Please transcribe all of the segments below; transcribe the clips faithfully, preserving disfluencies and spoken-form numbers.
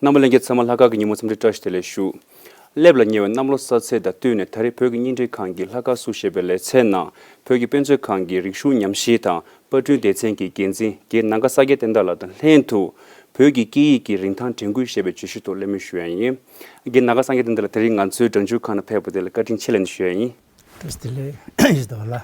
རྣམ་པ་ལྷན་རྒྱས་ཚང་མ་ལྷག་དཀར་གྱི་ཉིན་མོ་འཚམས་འདྲི་བཀྲ་ཤིས་བདེ་ལེགས་ཞུ། སླེབས་ལ་ཉེ་བའི་གནམ་ལོ་གསར་ཚེས་དང་བསྟུན་ནས། ད་རེས་བོད་ཀྱི་བརྙན་འཕྲིན་ཁང་གི་ལྷག་དཀར་སུ་ཞེས་པའི་ལེ་ཚན་ནང་བོད་ཀྱི་དཔེ་མཛོད་ཁང་གི་རིག་གཞུང་ཉམས་ཞིབ་དང་པར་སྐྲུན་སྡེ་ཚན་གྱི་འགན་འཛིན་རྒན་ནམ་མཁའ་སངས་རྒྱས་བསྟན་དར་ལགས་དང་ལྷན་དུ། བོད་ཀྱི་སྐད་ཡིག་གི་རིན་ཐང་དྲན་སྐུལ་ཞེས་པའི་བརྗོད་གཞི་ཐོག་གླེང་མོལ་ཞུ་ཡ་ཡིན། རྒན་ནམ་མཁའ་སངས་རྒྱས་བསྟན་དར་ལགས། དེ་རིང་ང་ཚོའི་སྒྲ་འཇུག་ཁང་ནང་ཕེབས་པ་དེ་ལ་བཀའ་དྲིན་ཆེ་ལབ་ནས་ཞུ་ཡ་ཡིན། བཀྲ་ཤིས་བདེ་ལེགས་ཡིན་ད་ལ།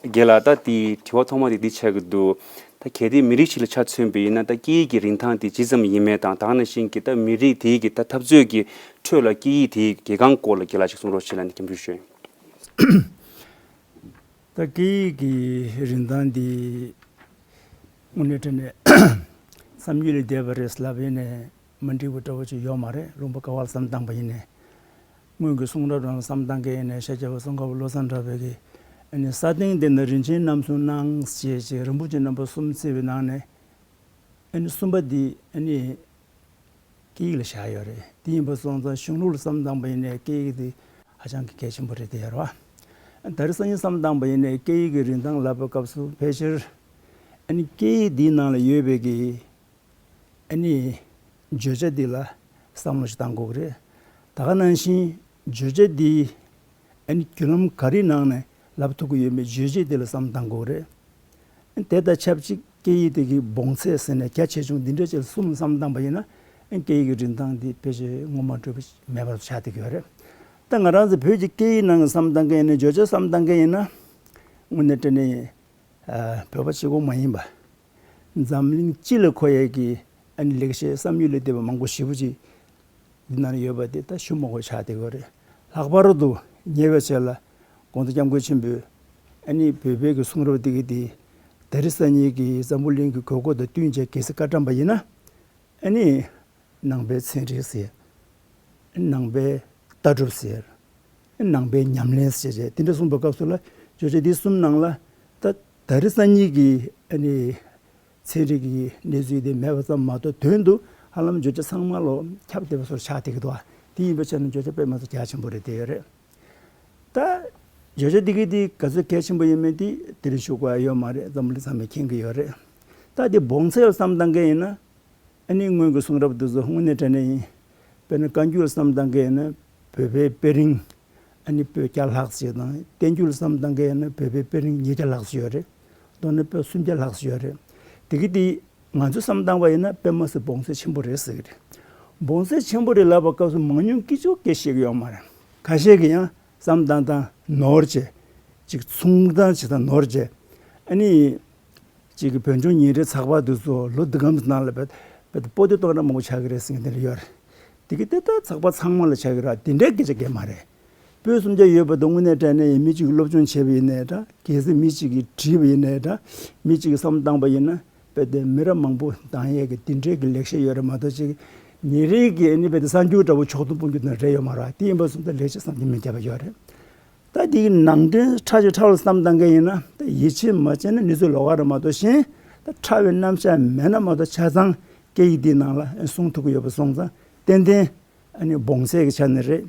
རྒན་ལགས། ད་དེ་དྲི་བ་ཐོག་མ་དེ་འདི་ཆགས་ཀྱི་འདུག་ད་གལ་ཏེ་མི་རིགས་ཤིག་ལ་ཆ་མཚོན་པ་ཡིན་ན། ད་སྐད་ཡིག་གི་རིན་ཐང་དེ་ཇི་ཙམ་ཡིན་མིན་དང་། དེ་ནང་བཞིན་གྱི་ད་མི་རིགས་དེའི་གི་ད་འཐབ་རྩོད་ཀྱི་ཁྲོད་ལ་སྐད་ཡིག་དེའི་གལ་འགངས་སྐོར་ལ་རྒན་ལགས་ཅིག་གསུང་རོགས་བྱེད་ལབ་ནས་སྐྱབས་འཇུག་ཞུ་ཡ་ཡིན། ད་སྐད་ཡིག་གི་རིན་ཐང་འདི་དངོས་གནས་དྲང་གནས་བསམ་ཡུལ་ལས་འདས་པ་རེད་ལབ་ཡིན་ནའི་མ་འགྲིག་པ་འདྲ་བོ་ཅིག་ཡོད་མ་རེད། ལུང་པ་ག་བ་ལ་བསམ་བཏང་པ་ཡིན་ནའི། སྔོན་གྱི་གསུང་རབ་རང་ལ་བསམ་བཏང་མཁན་ཡིན་ནའི། ཤཱཀྱ་པ་ཙོང་ཁ་པ་བློ་བཟང་གྲགས་པའི་གི་ཨ་ནི་ས་སྟེང་འདི་ན་རིན་ཆེན་རྣམ་གསུམ་སྣང་ཞེས་བྱས། རིན་པོ་ཆེ་རྣམ་པ་གསུམ་བརྩིས་པའི་ནང་ནས་ཨ་ནི་གསུམ་པ་འདི་ཨ་ནི་སྐད་ཡིག་ལ་བཞག་ཡོད་རེད། དེ་ཡིན་པ་སོང་ཙང་གཞུང་ལུགས་ལ་བསམ་བཏང་པ་ཡིན་ནའི་སྐད་ཡིག་དེ་ཧ་ཅང་གི་གལ་ཆེན་པོ་རེད་དེ་ཡོད་རེད་བ། ད་རེས་སང་ཉིན་བསམ་བཏང་པ་ཡིན་ནའི་སྐད་ཡིག་གི་རིན་ཐང་ལབ་པའི་སྐབས་སུ་ཕལ་ཆེར་ཨ་ནི་སྐད་ཡིག་འདིའི་ནང་ལ་ཡོད་པའི་གི་ཨ་ནི་བརྗོད་བྱ་འདི་ལ་བསམ་བློ་ཞིག་བཏང་དགོས་ཀྱི་རེད། ད་ག་ནང་བཞིན་བརྗོད་བྱ་འདི་ཨ་ནི་བརྒྱུད་ལམ་ག་རེའི་ནང་ནས་ལབ་ཐུབ་ཀྱི་ཡོད་མེད་བརྗོད་བྱེད་དེ་ལ་བསམ་བཏང་དགོས་རེད། དེ་དང་ཆབས་ཅིག་སྐད་ཡིག་དེ་གི་བོངས་ཚད་ཟེར་ནས་རྒྱ་ཆེ་ཆུང་འདི་འདྲ་ཅིག་ལ་གསུམ་ལ་བསམ་བཏང་པ་ཡིན་ན། སྐད་ཡིག་གི་རིན་ཐང་འདི་ཕལ་ཆེར་ངོ་མ་འགྲོ་བ་མེད་པར་ཆགས་བསྡད་ཀྱི་ཡོད་རེད། ད་ང་རང་ཚོ་བོད་ཀྱི་སྐད་ཡིག་ནང་གི་བསམ་བཏང་མཁན་ཡིན་ན། བརྗོད་བྱ་བསམ་བཏང་མཁན་ཡིན་ན། དངོས་གནས་དྲང་གནས་བོད་པ་གཅིག་པོ་མ་ཡིན་པ། འཛམ་གླིང་སྤྱི་ལ་མཁོ་ཡས་ཀྱི་ཨ་ནི་ལེགས་བཤད་བསམ་ཡུལ་ལས་འདས་པ་མང་པོ་ཞེ་པོ་ཅིག་འདི་ནང་ཡོད་པ་དེ་ད་ཞུ་མ་དགོས་ཆགས་བསྡད་ཀྱི་ཡོད་རེད། ལྷག་པར་དུ་ཉེ་བའི་ཆར་ལ་༸གོང་ས་༸སྐྱབས་མགོན་ཆེན་པོས་ཨ་ནི་བོད་པའི་གི་གསུང་རབ་འདི་གི་དེ་ད་རེས་སང་ཉིན་གྱི་འཛམ་བུ་གླིང་གི་དགོས་མཁོ་དང་བསྟུན་བྱས་གལ་སྲིད་བཀའ་བཀྲམ་པ་ཡིན་ན། ཨ་ནི་ནང་པའི་ཚན་རིག་ཟེར། ནང་པའི་ལྟ་གྲུབ་ཟེར། ནང་པའི་ཉམས་ལེན་ཟེར་བྱས་དེ་འདྲ་གསུངས་པའི་སྐབས་སུ་ལ། བརྗོད་བྱ་འདི་གསུམ་ནང་ལ་ད་ད་རེས་སང་ཉིན་གྱི་ཨ་ནི་ཚན་རིག་གི་གནས་ཚུལ་དེ་མེད་པ་ཙམ་མ་གཏོགས། དོན་དུ་ཧ་ལམ་བརྗོད་བྱ་ཚང་མ་ལོ་ཁྱབ་བསྡད་པ་བཟོ་ཆགས་བསྡད་ཀྱི་འདུག་ཨ། དེ་ཡིན་པའི་ཆ་ནས་བརྗོད་བྱ་དཔེ་མ་ཚད་རྒྱ་ཆེན་པོ་རེད་བསྡད་ཡོད་རེད། ད་བརྗོད་བྱ་འདི་གི་དེ་ག་ཚོད་གལ་ཆེན་པོ་ཡིན་མིན་དེ་དེ་རིང་ཞུ་དགོས་ཡ་ཡོད་མ་རེད། འཛམ་བུ་གླིང་ཚང་མས་མཁྱེན་གྱི་ཡོད་རེད། ད་དེ་བོངས་ཚད་ལ་བསམ་བཏང་མཁན་ཡིན་ན། ཨ་ནི་སྔོན་གྱི་གསུང་རབ་འདི་ཚོ་དངོས་གནས་དྲང་གནས་ཡིན། དཔེར་ན་བཀའ་འགྱུར་ལ་བསམ་བཏང་མཁན་ཡིན་ན་བོད་པའི་དཔེ་རིང་ཨ་ནི་པོད་བརྒྱ་ལྷག་ཙམ་དང་། བསྟན་འགྱུར་ལ་བསམ་བཏང་མཁན་ཡིན་ན་བོད་པའི་དཔེ་རིང་ཉིས་བརྒྱ་ལྷག་ཙམ་ཡོད་རེད། མདོར་ན་པོད་སུམ་བརྒྱ་ལྷག་ཙམ་ཡོད་རེད། དེ་གི་དེ་ང་ཚོས་བསམ་བཏང་བ་ཡིན་ན་དཔེ་མ་སྲིད་བོངས་ཚད་ཆེན་པོ་རེད་ཟེར་གི་རེད། བོངས་ཚད་ཆེན་པོ་རེད་ལབ་པའི་སྐབས་སུ་མང་ཉུང་སྐད་ཆ་སྐད་བཤད་གི་ཡོད་མ་རེད། ཁ་ཤས་ཀྱིས་ཡང་བསམ་བཏང་སྟངས་ནོར་བྱས། ཅིག་མཚུངས་བཏང་བྱེད་སྟངས་ནོར་བྱས། ཨ་ནི་གཅིག་གི་བོད་ལྗོངས་ཉིན་རེའི་ཚགས་པར་འདི་ཚོ་ལོ་འདི་གམ་ནང་ལ་བེད་བེད་པོ་ཏི་གཏོང་ར་མང་པོ་ཆགས་ཀྱི་རེད་ཟེར་མཁན་དེ་འདྲ་ཡོད་རེད། དེ་གི་དེ་ད་ཚགས་པར་ཚང་མ་ལ་ཆགས་ཀྱི་རེད། དེ་འདྲའི་སྐད་ཆ་སྐད་མ་རེད། པོད་སུམ་བརྒྱ་ཡོད་པ་དང་། དངོས་གནས་དྲང་གནས་ཡིན། མི་གཅིག་གིས་སློབ་སྦྱོང་བྱས་པ་ཡིན་ནའི་འདྲ། གལ་སྲིད་མི་གཅིག་གིས་བྲིས་པ་ཡིན་ནའི་འདྲ། མི་གཅིག་གིས་བསམ་བཏང་པ་ཡིན་ན་བེད་དེ་མི་རབས་མང་པོ་འདང་ཡས་ཀྱི་དེ་འདྲའི་གི་ལེགས་བཤད་ཡོད་རེད་མ་གཏོགས། ཅིག་ཉིན་རེའི་གི་ཨ་ནི་བེད་དེ་གསར་འགྱུར་འདྲ་པོ་ཕྱོགས་བསྡོམས་སྤུངས་རྒྱུ་དེ་འདྲ་རེད་ཡོད་མ་རེད། དེ་ཡིན་པ་སོང་ཙང་ལེགས་བཤད་བསམ་གྱིས་མི་ཁྱབ་པ་ཡོད་རེད། ད་དེའི་ནང་དོན་ཕྲ་ཞིང་ཕྲ་བ་ལ་བསམ་བཏང་མཁན་ཡིན་ན། ད་ཡིད་ཆེས་མ་བྱས་ན་གནས་ཚུལ་ལོགས་ཀ་རེད་མ་གཏོགས། གཞན་ད་ཕྲ་བའི་རྣམ་གཞག་མེད་ན་མ་གཏོགས། ཆ་ཚང་སྐད་ཡིག་འདིའི་ནང་ལ་གསུང་ཐུབ་ཀྱི་ཡོད་པ་སོང་ཙང་ཏན་ཏན་ཨ་ནི་བོངས་ཚད་ཀྱི་ཆ་ནས་རེད།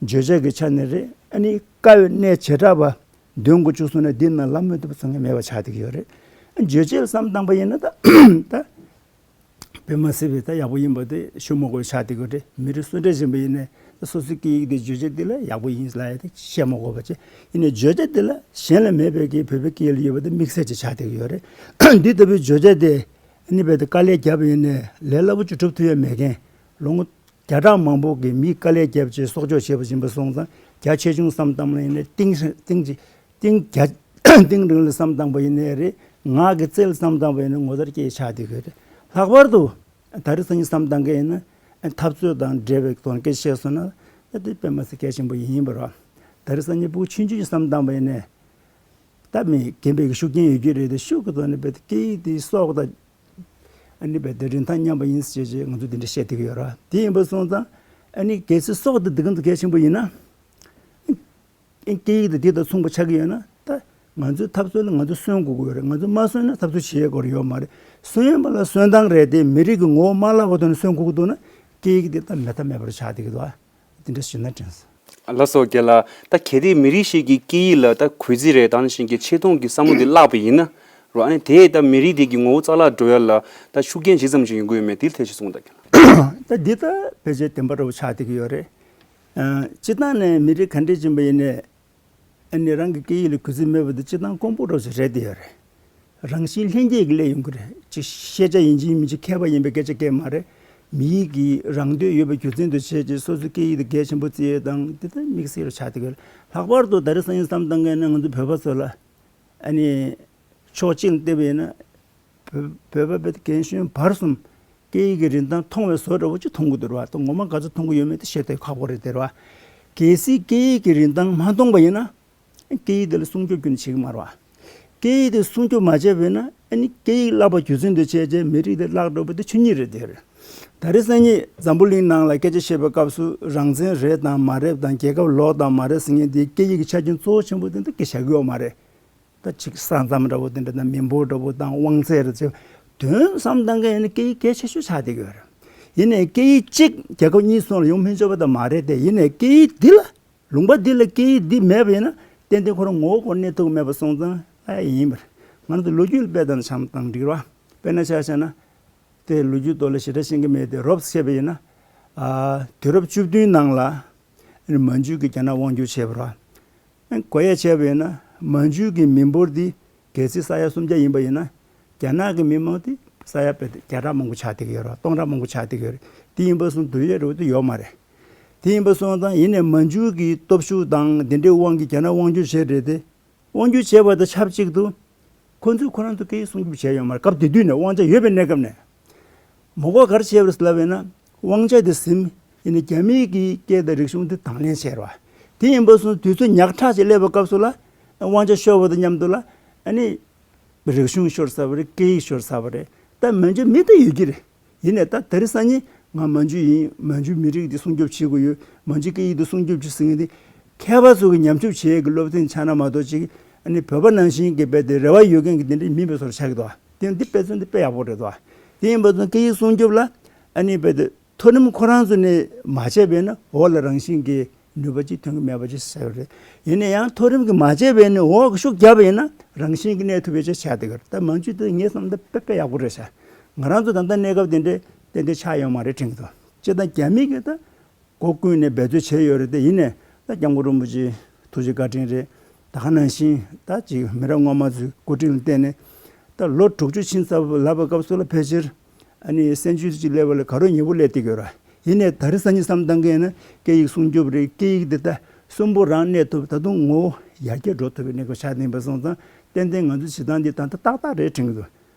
བརྗོད་བྱ་གི་ཆ་ནས་རེད། ཨ་ནི་དཀའ་བའི་གནད་བྱེ་བྲག་པ་འདོན་དགོས་བཅུག་སོང་ན་འདིའི་ནང་ལབ་མི་ཐུབ་པ་ཚང་མ་མེད་པ་ཆགས་བསྡད་ཀྱི་ཡོད་རེད། བརྗོད་བྱ་ལ་བསམ་བཏང་པ་ཡིན་ན་ད་ད། དཔེ་མ་སྲིད་པའི་ད་ཡག་པོ་ཡིན་པ་དེ་ཞུ་མ་དགོས་ཆགས་བསྡད་ཀྱི་རེད། མི་རིགས་སུ་འདྲ་ཡིན་པ་ཡིན་ནའི་ད་སོ་སོའི་སྐད་ཡིག་དེ་བརྗོད་བྱ་དེ་ལ་ཡག་པོ་ཡིན་ལབ་ཡ་དེ་བཤད་མ་དགོས་པ་བྱས། ཡིན་ནའི་བརྗོད་བྱ་དེ་ལ་གཞན་ལ་མེད་པའི་གི་བོད་པའི་སྐད་ཡིག་ལ་ཡོད་པ་དེ་དམིགས་བསལ་ཅིག་ཆགས་བསྡད་ཀྱི་ཡོད་རེད། འདི་ལྟ་བུའི་བརྗོད་བྱ་དེ་ཨ་ནི་རྦད་དེ་དཀའ་ལས་བརྒྱབ་པ་ཡིན་ནའི་ལས་སླ་པོ་ཅིག་སྒྲུབ་ཐུབ་ཡ་མེད་མཁན། ལོ་ངོ་བརྒྱ་ཕྲག་མང་པོ་གི་མིས་དཀའ་ལས་བརྒྱབ་བྱས་གསོག་འཇོག་བྱས་པ་ཡིན་པ་སོང་ཙང་། རྒྱ་ཆེ་ཆུང་བསམ་བཏང་བ་ཡིན་ནའི་གཏིང་གཏིང་ཅིག་གཏིང་རྒྱ་གཏིང་རིང་ལ་བསམ་བཏང་པ་ཡིན་ནའི་རེད། ངག་གི་རྩལ་ལ་བསམ་བཏང་པ་ཡིན་ན་ངོ་མཚར་སྐྱེ་ཆགས་བསྡད་ཀྱི་རེད། ལྷག་པར་དུ་ད་རེས་སང་ཉིན་བསམ་བཏང་མཁན་ཡིན་ན། འཐབ་རྩོད་དང་འབྲེལ་བའི་དོན་སྐད་བཤད་སོང་ན་ད་དེ་དཔེ་མ་སྲིད་གལ་ཆེན་པོ་ཡིན་པ་རེད། ད་རེས་སང་ཉིན་ཕྲུ་གུ་ཆུང་ཆུང་ཞིག་བསམ་བཏང་པ་ཡིན་ནའི། ད་མི་རྒན་པའི་གི་ཤུགས་རྐྱེན་ཡོད་ཀྱི་རེད་དེ། ཤུགས་ཀྱི་ཐོག་ནས་རྦད་དེ་སྐད་ཡིག་དེ་སྲོག་དང་ཨ་ནི་རྦད་དེ་རིན་ཐང་མཉམ་པ་ཡིན་ཟེར་བྱས་ང་ཚོ་འདི་འདྲ་བཤད་བསྡད་ཀྱི་ཡོད་རེད། དེ་ཡིན་པ་སོང་ཙང་ཨ་ནི་གལ་སྲིད་སྲོག་དེ་འདི་གམ་དུ་གལ་ཆེན་པོ་ཡིན་ན། ཨེ་སྐད་ཡིག་དེ་དེ་དང་མཚུངས་པ་ཆགས་ཀྱི་ཡོད་ན། ད་ང་ཚོའི་འཐབ་རྩོད་ལ་ང་ཚོ་གསོན་དགོས་ཀྱི་ཡོད་རེད། ང་ཚོ་མ་གསོན་ན་འཐབ་རྩོད་བྱེད་ཡས་སྐོར་ཡོད་མ་རེད། གསོན་པ་ལ་གསོན་སྟངས་རེད་དེ། མི་རིགས་ཀྱི་ངོ་བོ་མ་བརླག་པ་དོན་གསོན་དགོས་ཀྱི་འདུག་ན། སྐད་ཡིག་དེ་ད་མེད་ཐབས་མེད་པར་ཆགས་བསྡད་ཀྱི་འདུག་ཨ། དེ་འདྲ་ཞུ་ན་དྲན་སོང་། ལགས་སོ་རྒན་ལགས། ད་གལ་ཏེ་མི་རིགས་ཤིག་གི་སྐད་ཡིག་ལ་ད་གུས་བརྩི་རེད་དང་ནང་བཞིན་གྱི་ཆེ་མཐོང་གི་བསམ་བློ་འདི་བརླག་པ་ཡིན་ན་རོ། ཨ་ནི་དེས་ད་མི་རིགས་དེ་གི་ངོ་བོ་རྩ་བརླག་འགྲོ་ཡ་ལ་ད་ཤུགས་རྐྱེན་ཇི་ཙམ་ཞིག་ཡོང་གི་ཡོད་མེད་དེའི་ཐད་ཅིག་གསུངས་དང་རྒན་ལགས། ད་འདི་ད་ཕལ་ཆེར་བདེན་པ་འདྲ་བོ་ཆགས་བསྡད་ཀྱི་ཡོད་རེད། ཨ། སྤྱིར་བཏང་ནས་མི་རིགས་ག་འདྲས་ཅིག་ཡིན་པ་ཡིན་ནའི། ཨ་ནི་རང་གི་སྐད་ཡིག་ལ་གུས་བརྩི་མེད་པ་དེ་སྤྱིར་བཏང་དཀོན་པོ་འདྲ་བོ་ཞིག་རེད་དེ་ཡོད་རེད། རང་བཞིན་ལྷན་སྐྱེས་ཀྱིས་སླེབས་ཡོང་གི་རེད། ཅིག་ཤེས་བྱ་ཡིན་གཅིག་མིན་གཅིག་མཁས་པ་ཡིན་པའི་སྐད་ཆ་སྐད་མ་རེད། མི་ཡིག་གི་རང་འདོད་ཡོད་པའི་རྒྱུ་མཚན་དུ་བྱས་རྗེས་སོ་སོའི་སྐད་ཡིག་དེ་གལ་ཆེན་པོ་བརྩི་ཡས་དང་འདི་ལྟར་དམིགས་བསལ་རུ་ཆགས་བསྡད་ཀྱི་ཡོད། ལྷག་པར་དུ་ད་རེས་སང་ཉིན་བསམ་བཏང་མཁན་ནི་ང་ཚོ་བོད་པ་ཚོ་ལ། ཨ་ནི། ཕྱོགས་གཅིག་ནས་བལྟས་པ་ཡིན་ན། བོད་བོད་པ་བོད་རྒན་གཞོན་བར་གསུམ་སྐད་ཡིག་གི་རིན་ཐང་མཐོང་བའི་བཟོ་འདྲ་བོ་ཅིག་མཐོང་གི་འདུག་ར། ད་ངོ་མ་ག་ཚོད་མཐོང་གི་ཡོད་མེད་དེ་བཤད་དེ་ཁག་པོ་རེད་དེ་ར། གལ་སྲིད་སྐད་ཡིག་གི་རིན་ཐང་མ་མཐོང་པ་ཡིན་ན། སྐད་ཡིག་དེ་ལ་སྲུང་སྐྱོབ་ཁྱོན་ནས་བྱེད་ཀྱི་མ་རེད་བ། སྐད་ཡིག་དེ་སྲུང་སྐྱོབ་མ་བྱས་པ་ཡིན་ན་ཨ་ནི་སྐད་ཡིག་བརླག་པ་རྒྱུ་མཚན་དུ་བྱས་རྗེས་མི་རིགས་དེ་བརླག་འགྲོ་བ་དེ་ཆོས་ཉིད་རེད་དེ་རེད། ད་རེས་སང་ཉིན་འཛམ་བུ་གླིང་ནང་ལ་སྐད་ཆ་བཤད་པའི་སྐབས་སུ་རང་བཙན་རེད་དང་མ་རེད་དང་རྒྱལ་ཁབ་ལོག་དང་མ་རེད་ཟེར་མཁན་དེ་སྐད་ཡིག་གི་ཆ་རྐྱེན་གཙོ་བོ་ཆེན་པོ་དེ་འདི་སྐད་བཞག་གི་ཡོད་མ་རེད། ད་ཅིག་ས་མཚམས་འདྲ་བོ་དེ་འདྲ་དང་མི་འབོར་འདྲ་བོ་དང་དབང་ཚད་རེ་ཚོ་དོན་བསམ་བཏང་མཁན་ཡིན་ན་སྐད་ཡིག་གལ་ཆེ་ཤོས་ཆགས་བསྡད་ཀྱི་ཡོད་རེད། ཡིན་ནའི་སྐད་ཡིག་གཅིག་རྒྱལ་ཁབ་གཉིས་གསུམ་ལ་ཡོང་མི་ཆོག་པ་ད་མ་རེད་དེ། ཡིན་ནའི་སྐད་ཡིག་འདི་ལ་ལུང་པ་འདི་ལ་སྐད་ཡིག་འདི་མེད་པ་ཡིན་ན་ཏན་ཏན་ཁོ་རང་ངོ་བོ་སྐོར་གནས་ཐུབ་ཀྱི་མེད་པ་སོང་ཙང་ཨ་ཡིན་པ་རེད། ང་ཚོ་ལོ་རྒྱུས་ལ་དཔེ་ལྟ་ན་བྱམས་དང་འགྲིག་ར། དཔེར་ན་ཆ་བཞག་ན། དེ་ལོ་རྒྱུས་ཐོག་ལ་ཞེ་དྲག་ཤེས་ཀྱི་མེད་དེ་རོབ་བཤད་པ་ཡིན་ན། ཨ། དུས་རབས་བཅུ་བདུན་ནང་ལ། མན་ཇུ་གིས་རྒྱ་ནག་དབང་བསྒྱུར་བྱས་པ་རེད། གོ་ཡ་བྱས་པ་ཡིན་ན་མན་ཇུ་གི་མི་འབོར་འདི་གལ་སྲིད་ས་ཡ་སུམ་བརྒྱ་ཡིན་པ་ཡིན་ན། རྒྱ་ནག་གི་མི་མང་དེ་ས་ཡ་བརྒྱ་ཕྲག་མང་པོ་ཆགས་བསྡད་ཀྱི་ཡོད་རེད། སྟོང་ཕྲག་མང་པོ་ཆགས་བསྡད་ཀྱི་ཡོད་རེད། དེ་ཡིན་པ་སོང་དུས་ཡོད་རེད་དེ་ཡོད་མ་རེད། དེ་ཡིན་པ་སོང་ཙང་ཡིན་ནའི་མན་ཇུ་གི་སྟོབས་ཤུགས་དང་དེ་འདྲའི་དབང་གིས་རྒྱ་ནག་དབང་བསྒྱུར་བྱས་རེད་དེ། དབང་སྒྱུར་བྱས་པ་དང་ཆབས་ཅིག་ཏུ། ཁོ་ཚོས་ཁོ་རང་ཚོ་སྐད་ཡིག་སྲུང་སྐྱོབ་བྱས་ཡོད་མ་རེད། སྐབས་དེ་དུས་ནས་དབང་ཆ་ཡོད་པའི་གནས་སྐབས་ནས། མོ་གོ་ག་རེ་བྱས་པ་རེད་ལབ་པ་ཡིན་ན། དབང་ཆ་དེ་ཟིན། ཡིན་ནའི་རྒྱ་མིའི་གི་སྐད་དང་རིག་གཞུང་དེ་དང་ལེན་བྱས་རེད་བ། དེ་ཡིན་པ་སོང་དུས་ཚོད་ཉག་ཕྲ་ཞིག་སླེབས་པའི་སྐབས་སུ་ལ། དབང་ཆ་ཤོར་བ་དང་མཉམ་དུ་ལ། ཨ་ནི། རིག་གཞུང་ཤོར་ཚར་བ་རེད། སྐད་ཡིག་ཤོར་ཚར་བ་རེད། ད་མན་ཇུ་མི་ད་ཡོད་ཀྱི་རེད། ཡིན་ནའི་ད་དེ་རིང་སང་ཉིན་ང་མན་ཇུ་ཡིན། མན་ཇུ་མི་རིགས་འདི་སྲུང་སྐྱོབ་བྱེད་དགོས་ཡོད། མན་ཇུ་སྐད་ཡིག་འདི་སྲུང་སྐྱོབ་བྱེད་ཟེར་མཁན་འདི་མཁས་པ་ཚོ་གི་ཉམས་ཞིབ་བྱེད་ཡས་ཀྱི་སློབ་ཚན་ཆགས་ན་མ་གཏོགས་ཅིག་ཨ་ནི་བོད་པ་ནང་བཞིན་གྱི་རྦད་དེ་རེ་བ་ཡོད་མཁན་གྱི་དེ་འདྲ་མིན་པའི་བཟོ་འདྲ་ཆགས་ཀྱི་འདུག་དེ་འདི་དཔེ་མཚོན་འདི་དཔེ་ཡག་པོ་རེད་འདུག་དེ་ཡིན་པ་ཙང་སྐད་ཡིག་སྲུང་སྐྱོབ་ལ་ཨ་ནི་རྦད་དེ་མཐོ་རིམ་ཁོ་རང་ཚོ་ནས་མ་བྱས་པས་ན་འོག་ལ་རང་བཞིན་གྱི་ནུས་པ་ཅིག་ཐོན་གྱི་མེད་པ་ཅིག་ཟེར་བ་རེད། ཡིན་ན་ཡང་མཐོ་རིམ་གྱི་མ་བྱས་པས་ནི་འོག་གི་ཤུགས་བརྒྱབ་པ་ཡིན་ན་རང་བཞིན་གྱི་གནས་ཐུབ་པའི་ཆ་ཆགས་བསྡད་ཀྱི་རེད། ད་མན་ཇུ་དེ་ངས་བསམ་ད་དཔེ་དཔེ་ཡག་པོ་རེད་ཤག་ང་རང་ཚོ་ད་ལྟ་གནས་སྐབས་དེ་འདྲའི་ཏན་ཏན་ཆགས་ཡོད་མ་རེད་དྲན་གྱི་འདུག་སྤྱིར་བཏང་རྒྱ་མི་གིས་ད་སྒོ་ཀུན་ནས་འབད་རྩོལ་བྱས་ཡོད་རེད་དེ། ཡིན་ནའི་ད་སྐྱབས་མགོན་རིན་པོ་ཆེ་ཐུགས་རྗེ་བཀའ་དྲིན་རེད། ད་ག་ནང་བཞིན་ད་ཅིག་མི་རབས་སྔོན་མ་ཚོའི་བཀོད་སྒྲིག་ལ་བརྟེན་ནས་ད་ལོ་དྲུག་ཅུ་ཕྱིན་ཚར་བ་ལབ་པའི་སྐབས་སུ་ལ་ཕལ་ཆེར། ཨ་ནི་སན་ཆུ་རི་གཅིག་སླེབས་པ་ལ་ག་རོ་ཉེ་པོ་སླེབས་བསྡད་ཀྱི་ཡོད་ར། ཡིན་ནའི་ད་རེས་སང་ཉིན་བསམ་བཏང་མཁན་ཡིན་ན་སྐད་ཡིག་སྲུང་སྐྱོབ་རེད། སྐད་ཡིག་འདི་ད་གསོན་པོ་རང་གནས་ཐུབ། ད་དུང་ངོ་བོ་ཡར་རྒྱས་འགྲོ་ཐུབ་པའི་གནས་སྐབས་ཆགས་བསྡད་པ་སོང་ཙང་ཏན་ཏན་ང་ཚོའི་བྱེད་སྟངས་འདི་ད་ལྟ་ཏག་ཏག་རེད་དྲན་གྱི་འདུག་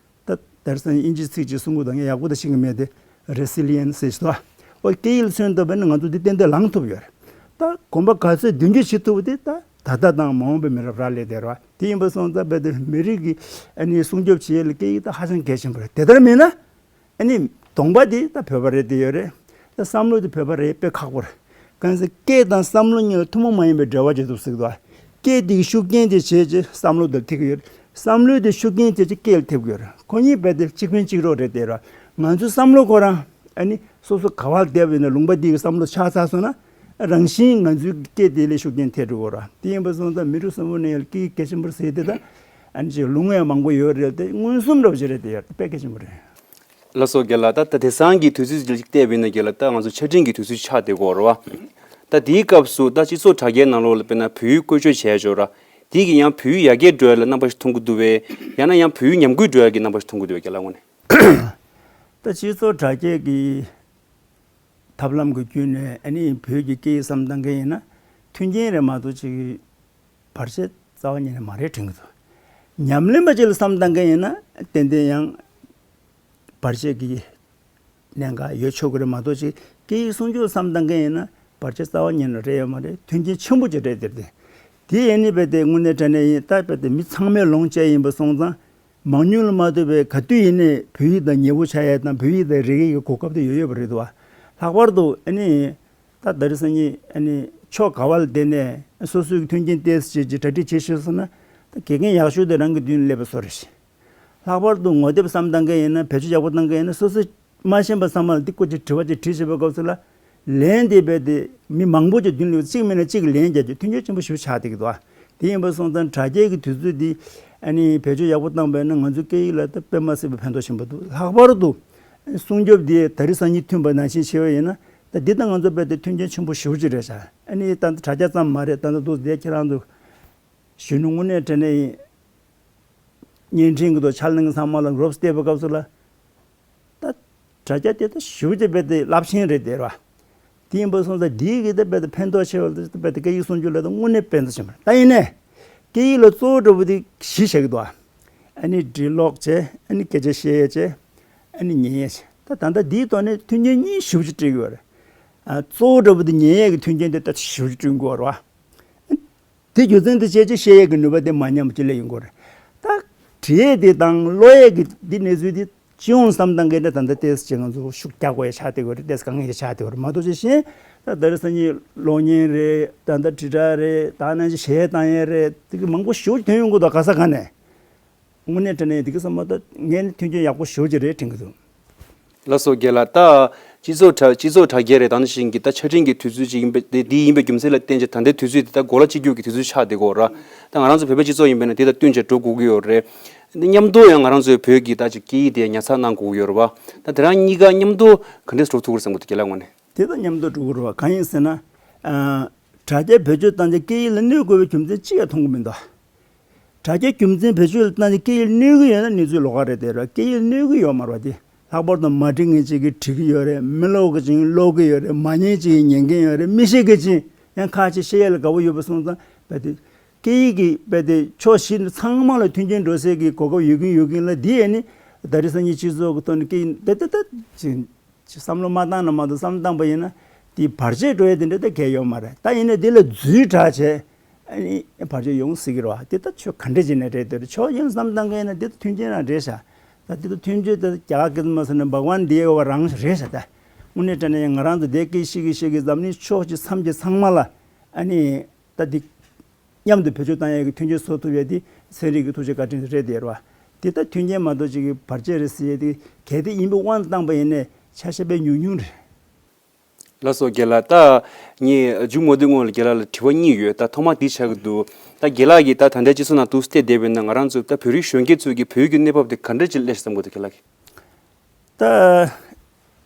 ད་ད་རེས་སང་ཉིན་དབྱིན་ཇིའི་ཚིག་ཅིག་གསུང་གི་འདུག་ངས་ཡག་པོ་ད་ཤེས་ཀྱི་མེད་དེ། Resilience ཟེར་ཞིག་འདུག་ཨོ་སྐད་ཡིག་ལ་མཚོན་ཐུབ་པ་ཡིན་ན་ང་ཚོ་འདི་ཏན་ཏན་ལངས་ཐུབ་ཡོད་རེད། ད་གོམ་པ་ག་ཚོད་མདུན་སྐྱོད་བྱེད་ཐུབ་པ་དེ་ད་ད་ལྟ་དང་མ་འོངས་པའི་མི་རབས་རག་ལས་བསྡད་རེད་བ། དེ་ཡིན་པ་སོང་ཙང་རྦད་དེ་མི་རིགས་ཀྱི་ཨ་ནི་སྲུང་སྐྱོབ་བྱེད་ཡས་ལ་སྐད་ཡིག་ད་ཧ་ཅང་གལ་ཆེན་པོ་རེད། དེ་ལྟར་མིན་ན། ཨ་ནི་གདོང་པ་དེ་ད་བོད་པ་རེད་དེ་ཡོད་རེད། ད་བསམ་བློ་དེ་བོད་པ་རེད་དཔེ་ཁག་པོ་རེད། གང་ཟེར་སྐད་དང་བསམ་བློ་གཉིས་ལ་ཐུན་མོང་མ་ཡིན་པའི་འབྲེལ་བ་ཅིག་འདུག་ཟེར་གྱི་འདུག་སྐད་དེ་གི་ཤུགས་རྐྱེན་དེ་བྱས་རྗེས་བསམ་བློ་དེར་ཐེབས་ཀྱི་ཡོད་རེད། བསམ་བློ་དེ་ཤུགས་རྐྱེན་བྱས་རྗེས་སྐད་ལ་ཐེབས་ཀྱི་ཡོད་རེད། ཁོ་གཉིས་རྦད་དེ་གཅིག་ཕན་གཅིག་གྲོགས་རེད་དེ་ར། ང་ཚོའི་བསམ་བློ་ཁོ་རང་ཨ་ནི་སོ་སོ་ག་བ་ལ་བསྡད་པ་ཡིན་ན་ལུང་པ་འདི་གི་བསམ་བློ་ཆགས་ཚར་སོང་ན་རང་བཞིན་ང་ཚོའི་སྐད་དེ་ལ་ཤུགས་རྐྱེན་ཐེབས་འགྲོ་གི་རེད། དེ་ཡིན་པ་སོང་ཙང་མི་རབས་གསོན་པོ་ནས་ཡང་སྐད་གལ་ཆེན་པོ་རེད་ཟེར་དེ་ད་ཨ་ནི་ཅིག་ལུང་བའི་མང་པོ་ཡོད་རེད་དེ་མངོན་སུམ་འདྲ་བོ་ཅིག་རེད་དེ་ཡ་དཔེ་གལ་ཆེན་པོ་རེད། ལགས་སོ་རྒན་ལགས། ད་ད་དེང་སང་གི་དུས་ཚོད་ཅིག་བལྟས་པ་ཡིན་ན་རྒན་ལགས་ད་ང་ཚོ་ཆ་འཕྲིན་གྱི་དུས་ཚོད་ཆགས་བསྡད་ཀྱི་ཡོད་རེད་བ། ད་དེའི་སྐབས་སུ་ད་སྤྱི་ཚོགས་དྲ་རྒྱའི་ནང་ལོགས་ལ་དཔེར་ན་བོད་ཡིག་བཀོལ་སྤྱོད་བྱས་ཡོད་ར། དེ་གིས་ཡང་བོད་ཡིག་ཡར་རྒྱས་འགྲོ་ཡ་ལ་རྣམ་པ་ཞིག་མཐོང་གི་འདུག་བས། ཡང་ན་ཡང་བོད་ཡིག་ཉམས་རྒུད་འགྲོ་ཡ་གི་རྣམ་པ་ཞིག་མཐོང་གི་འདུག་བས་རྒན་ལགས་ངོས་ནས། ད་སྤྱི་ཚོགས་དྲ་རྒྱའི་གི་ཐབས་ལམ་གྱི་བརྒྱུད་ནས་ཨ་ནི་བོད་ཀྱི་སྐད་ཡིག་བསམ་བཏང་མཁན་ཡིན་ན་མཐུན་རྐྱེན་རེད་མ་གཏོགས་ཅིག་བར་ཆད་རྩ་བ་ཉིད་ནས་མ་རེད་དྲན་གྱི་འདུག་ཉམས་ལེན་པ་ཅིག་ལ་བསམ་བཏང་མཁན་ཡིན་ན་ཏན་ཏན་ཡང་བར་ཆད་ཀྱི་གནད་འགག་ཡོད་ཆོག་གི་རེད་མ་གཏོགས་ཅིག་སྐད་ཡིག་སྲུང་སྐྱོབ་བསམ་བཏང་མཁན་ཡིན་ན་བར་ཆད་རྩ་བ་ཉིད་ནས་རེད་ཡོད་མ་རེད། མཐུན་རྐྱེན་ཆེན་པོ་ཅིག་རེད་དེ། དེ་ཡིན་ནི་རྦད་དེ་དངོས་གནས་དྲང་གནས་ཡིན་ད་རྦད་དེ་མི་ཚང་མས་ལོངས་སྤྱད་ཡིན་པ་སོང་ཙང་། མང་ཉུང་ལ་མ་ལྟོས་པའི་ག་དུས་ཡིན་ནའི་བོད་ཡིག་དང་ཉེ་བོ་ཆགས་ཡས་དང་བོད་ཡིག་དང་རིག་གནས་ཀྱི་གོ་སྐབས་དེ་ཡོད་ཡོད་པ་རེད་དོ། ལྷག་པར་དུ་ཨ་ནི་ད་ད་རེས་སང་ཉིན་ཨ་ནི་ཕྱོགས་ག་བ་ལ་བསྡད་ནས་སོ་སོའི་མཐུན་རྐྱེན་ཏོག་ཙམ་བྱས་ཀྱི་གྲ་སྒྲིག་བྱེད་ཤེས་སོང་ན་ད་དགེ་རྒན་ཡག་ཤོས་དེ་རང་གི་མདུན་ལ་སླེབས་པ་བཟོ་རེད། ལྷག་པར་དུ་ངོ་དེབ་བསམ་བཏང་མཁན་ཡིན་ན་བེད་སྤྱོད་ཡག་པོ་བཏང་མཁན་ཡིན་ན་སོ་སོ་མ་ཤེས་པ་ཚང་མ་ལ་འདི་སྐོར་གྱི་དྲི་བ་ཅིག་དྲིས་བྱེད་པའི་སྐབས་སུ་ལ། ལན་དེ་རྦད་དེ་མི་མང་པོ་ཅིག་མདུན་ལ་གཅིག་མིན་ན་གཅིག་ལན་རྒྱག་རྒྱུ་མཐུན་རྐྱེན་ཆེན་པོ་ཞིག་ཆགས་བསྡད་ཀྱི་འདུག་ཨ། དེ་ཡིན་པ་སོང་ཙང་དྲ་རྒྱའི་གི་དུས་ཚོད་འདི་ཨ་ནི་བེད་སྤྱོད་ཡག་པོ་བཏང་པས་ན་ང་ཚོའི་སྐད་ཡིག་ལ་ད་དཔེ་མ་སྲིད་པའི་ཕན་ཐོགས་ཆེན་པོ་འདུག་ལྷག་པར་དུ་ སྲུང་སྐྱོབ་འདི་ད་རེས་སང་ཉིན་མཐུན་པ་ནང་བཞིན་བྱས་པ་ཡིན་ན། ད་འདི་དང་ང་ཚོ་རྦད་དེ་མཐུན་རྐྱེན་ཆེན་པོ་ཞེ་པོ་ཅིག་རེད་ཤག་ཨ་ནི་ད་ལྟ་དྲ་རྒྱ་ཙམ་མ་རེད། ད་ལྟ་འདུག་འདི་ཁྱེད་རང་ཚོ་གཞོན་ནུ་དངོས་གནས་དྲང་གནས་ཡིན། བརྙན་འཕྲིན་གྱི་ཐོག་ཕྱག་ལེན་གྱི་ཚང་མ་ལ་རོབ་བལྟས་པའི་སྐབས་སུ་ལ། ད་དྲ་རྒྱ་དེ་ད་ཞེ་པོ་ཅིག་རྦད་དེ་རླབས་ཆེན་རེད་དེ་ར། དེ་ཡིན་པ་སོང་ཙང་འདིའི་གི་ད་རྦད་དེ་ཕན་ཐོགས་ཆེ་བ་ལ་ད་རྦད་དེ་སྐད་ཡིག་སྲུང་སྐྱོབ་ལ་ད་དངོས་གནས་ཕན་ཐོགས་ཆེན་པོ་རེད། ད་ཡིན་ནའི་སྐད་ཡིག་ལ་གཙོ་བོ་འདྲ་པོ་དེ་བཞི་བྱེད་ཀྱི་འདུག་ཨ་ནི་འབྲི་ཀློག་བྱས། ཨ་ནི་སྐད་ཆ་བཤད་ཡས་བྱས། ཨ་ནི་ཉན་ཡས་བྱས། ད་ད་ལྟ་འདིའི་ཐོག་ནས་མཐུན་རྐྱེན་གཉིས་ཞེ་པོ་ཅིག་སྤྲད་ཀྱི་ཡོད་རེད། ཨ་གཙོ་བོ་འདྲ་པོ་དེ་ཉན་ཡས་ཀྱི་མཐུན་རྐྱེན་དེ་ད་ཞེ་པོ་ཅིག་བསྐྲུན་དགོས་རེད་བ། དེ་རྒྱུ་མཚན་དེ་བྱས་ཙང་བཤད་ཡས་ཀྱི་ནུས་པ་དེ་མ་ཉམས་ཅིག་སླེབས་ཡོང་གི་རེད། ད་འབྲི་ཡས་དེ་དང་ཀློག་ཡས་ཀྱི་འདི་གནས་ཚུལ་དེ་སྤྱི་ཡོངས་སམ་བཏང་གི་ན་ད་ལྟ་ཏོག་ཙམ་ཅིག་ང་ཚོ་ཤུགས་རྒྱག་དགོས་ཡ་ཆགས་བསྡད་ཡོད་རེད། ཏོག་ཙམ་དཀའ་ངལ་ཞིག་ཆགས་བསྡད་ཡོད་རེད་མ་གཏོགས། ཅིག་གཞན་ད་ད་རེས་སང་ཉིན་གློག་བརྙན་རེད། ད་ལྟ་དྲིལ་བསྒྲགས་རེད། ད་ནང་བཞིན་གཞས་བཏང་ཡས་རེད། དེ་གི་མང་པོ་ཞེ་པོ་ཐོན་ཡོང་གི་འདུག་ག་ས་ག་ནས། དངོས་གནས་དྲང་གནས་དེ་གི་བསམ་བློ་ད་ངས་ནི་མཐུན་རྐྱེན་ཡག་པོ་ཞེ་པོ་ཅིག་རེད་དྲན་གི་འདུག་ལགས་སོ་རྒན་ལགས། ད་སྤྱི་ཚོགས་དྲ་སྤྱི་ཚོགས་དྲ་རྒྱ་རེད། ད་ནང་བཞིན་གྱི་ད་ཆ་འཕྲིན་གྱི་དུས་ཚོད་ཅིག་ཡིན་པ་དེ་འདི་ཡིན་པའི་རྒྱུ་མཚན་ལ་བརྟེན་བྱས་ད་ལྟའི་དུས་ཚོད་འདི་ད་གོ་ལ་གཅིག་གྱུར་གྱི་དུས་ཚོད་ཆགས་བསྡད་ཀྱི་ཡོད་རེད། ད་ང་རང་ཚོ་བོད་པའི་སྤྱི་ཚོགས་ཡིན་པ་ན་དེ་དང་བསྟུན་བྱས་འགྲོ་དགོས་ཀྱི་ཡོད་རེད། འདི་མཉམ་དུ་ཡང་ང་རང་ཚོའི་བོད་ཀྱི་ད་ཅིག་སྐད་ཡིག་དེ་ཉར་ཚགས་གནང་དགོས་ཀྱི་ཡོད་རེད་བ། ད་དེ་རང་གཉིས་ཀ་མཉམ་དུ་ག་འདྲས་འགྲོ་ཐུབ་ཀྱི་རེད་བསམ་གྱི་འདུག་རྒན་ལགས་ངོས་ནས། དེ་དང་མཉམ་དུ་འགྲོ་དགོས་རེད་བ། གང་ཡིན་ཟེར་ན། ཨ་དྲ་རྒྱ་བེད་སྤྱོད་བཏང་བྱས་སྐད་ཡིག་ལ་གནོད་དགོས་པའི་རྒྱུ་མཚན་གཅིག་ཡང་མཐོང་གི་མི་འདུག་དྲ་རྒྱའི་རྒྱུ་མཚན་བེད་སྤྱོད་ལ་བཏང་ནས་སྐད་ཡིག་གནོད་ཀྱི་ཡོད་ན་གནས་ཚུལ་ལོགས་ཀ་རེད་དེ་ར། སྐད་ཡིག་གནོད་ཀྱི་ཡོད་མ་རེད་བ། དེ་ལྷག་པར་དུ་མ་འགྲིག་མཁན་ཅིག་གིས་འབྲི་གི་ཡོད་རེད། མི་ཀློག་གི་ཅིག་ཀློག་གི་ཡོད་རེད། མ་ཉན་ཅིག་ཉན་གྱི་ཡོད་རེད། མི་ཤེས་མཁན་ཅིག་ཡང་ཁ་ཅིག་བཤད་ཡ་ལ་དགའ་པོ་ཡོད་པ་སོང་ཙང་རྦད་དེ་སྐད་ཡིག་གི་རྦད་དེ་ཕྱོགས་བཞི་ནས་ཚང་མ་ལ་མཐུན་རྐྱེན་འགྲོ་སའི་གི་གོ་སྐབས་ཡོད་ཀྱིན་ཡོད་ཀྱིན་ལ། འདི་ཡས་ནི་ད་རེས་སང་ཉིན་སྤྱི་ཚོགས་ཀྱི་ཐོག་ནས་སྐད་ཡིག་རྦད་དེ་ད་ཅིག་ཅིག་བསམ་བློ་མ་བཏང་ན་མ་གཏོགས། བསམ་བཏང་པ་ཡིན་ན་དེ་བར་ཆད་འགྲོ་ཡ་དེ་འདྲ་ད་གལ་ཡོད་མ་རེད། ད་ཡིན་ནའི་དེ་ལ་འཛུལ་དྲགས་བྱས་ཨ་ནི་བར་ཆད་ཡོང་སྲིད་ཀྱི་རེད་བ། དེ་ད་ཆོས་ག་འདྲ་བྱས་ནས་རེད་དེ་རེད། ཕྱོགས་གཞན་བསམ་བཏང་མཁན་ཡིན་ན་དེ་ད་མཐུན་རྐྱེན་རང་རེད་ཤག་ད་དེ་ད་མཐུན་རྐྱེན་དེ་རྒྱ་གར་སྐད་དུ་མ་ཟེར་ན་བྷ་ག་ཝན་དེ་ཡོད་པ་རང་རེད་ཤག་ད་དངོས་གནས་དྲང་གནས་ང་རང་ཚོ་དེ་སྐད་ཤེས་ཀྱི་ཤེས་ཀྱི་འཛམ་གླིང་ཕྱོགས་ཀྱི་མཚམས་ཀྱི་ཚང་མ་ལ་ཨ་ནི་ད་དེ། མཉམ་དུ་བེད་སྤྱོད་བཏང་ཡས་ཀྱི་མཐུན་རྐྱེན་བཟོ་ཐུབ་ཡས་དེ་ཚན་རིག་གི་ཐུགས་རྗེ་བཀའ་དྲིན་རེད་དེ་རེད་བ། དེ་ལྟར་མཐུན་རྐྱེན་མ་གཏོགས་ཅིག་གི་བར་ཆད་རེད་ཟེར་ཡས་དེ་གལ་ཏེ་ཡིན་པའི་དབང་དུ་བཏང་པ་ཡིན་ནའི་ཆ་ཤས་དཔེ་ཉུང་ཉུང་རེད། ལགས་སོ་རྒན་ལགས། ད་ངས་མཇུག་མ་བསྡུས་སྔོན་ལ་རྒན་ལགས་ལ་དྲི་བ་གཉིས་ཡོད། ད་ཐོག་མ་འདི་ཆགས་ཀྱི་འདུག་ད་རྒན་ལགས་ཀྱིས་ད་ད་ལྟའི་སྤྱི་ཚོགས་ནང་དུ་བལྟས་བསྡད་པ་ཡིན་ན་ང་རང་ཚོ་ད་བོད་རིགས་གཞོན་སྐྱེས་ཚོ་གིས་བོད་ཀྱི་གནས་བབ་དེ་ག་འདྲ་ཅིག་སླེབས་བསམ་གྱི་འདུག་རྒན་ལགས་ཀྱིས། ད།